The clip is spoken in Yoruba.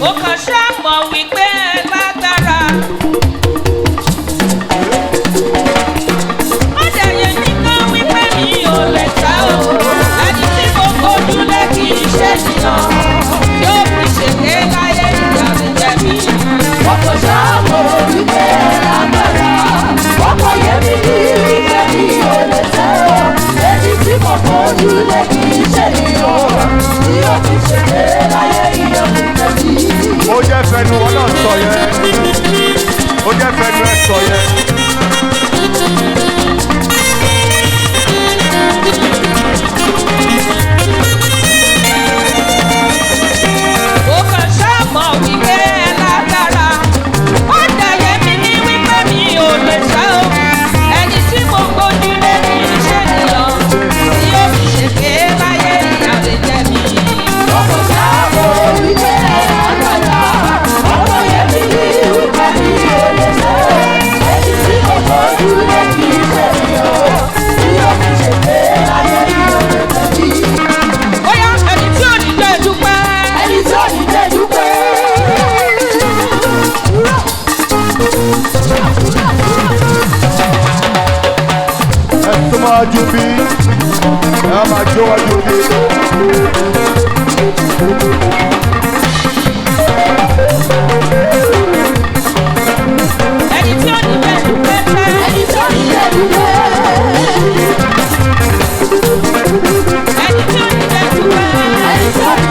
Ó kàn ṣáà mọ̀ wípé ẹ lágbára. Ó dẹ̀yẹ nìkan wípé mi ò lè ta o. Ẹni tí mo gbójú lé kì í ṣe jìnnà. Tí ó fi ṣèké láyé ìyá mi jẹ mí. Ọkọ̀ ṣáàmù wípé lágbára. Ọkọ̀ yẹmi ní wípé mi ò lè tẹ́ ọ. Ẹni tí mo fojú lé kì í ṣe ènìyàn. Tí ó fi ṣèké láyé ìyá mi jẹ mí. Ó jẹ́ fẹnu wọn náà sọ yẹn. Ó jẹ́ fẹnu ẹ sọ yẹn. Ó kàn ṣáà mọ̀ wípé ẹ lágbára. Ó dẹ̀yẹ mi ní wípé mi ò lè ta o. Ẹni tí mo gbójú lé kì í ṣe jìnnà. Tí ó fi ṣèké láyé ìyá mi jẹ mí. Ọkọ̀ ṣáàmù wípé lágbára. Ọkọ̀ yẹmi ní wípé mi ò lè tẹ́ ọ. Ẹni tí mo fojú lé kì í ṣe ènìyàn. Tí ó fi ṣèké láyé ìyá mi jẹ mí. Bóyá ẹni tí ò ní jẹ́ dúpẹ́. Ẹni tí ò ní jẹ́ dúpẹ́. Ẹ tún máa ju bí. Ẹ á máa jó wájú bí. Ẹni tí ò ní jẹ́ dúpẹ́ fẹ́. Ẹni tí ò ní jẹ́ dúpẹ́. Ẹni tí ò ní jẹ́ dúpẹ́. Ẹni tí ò ní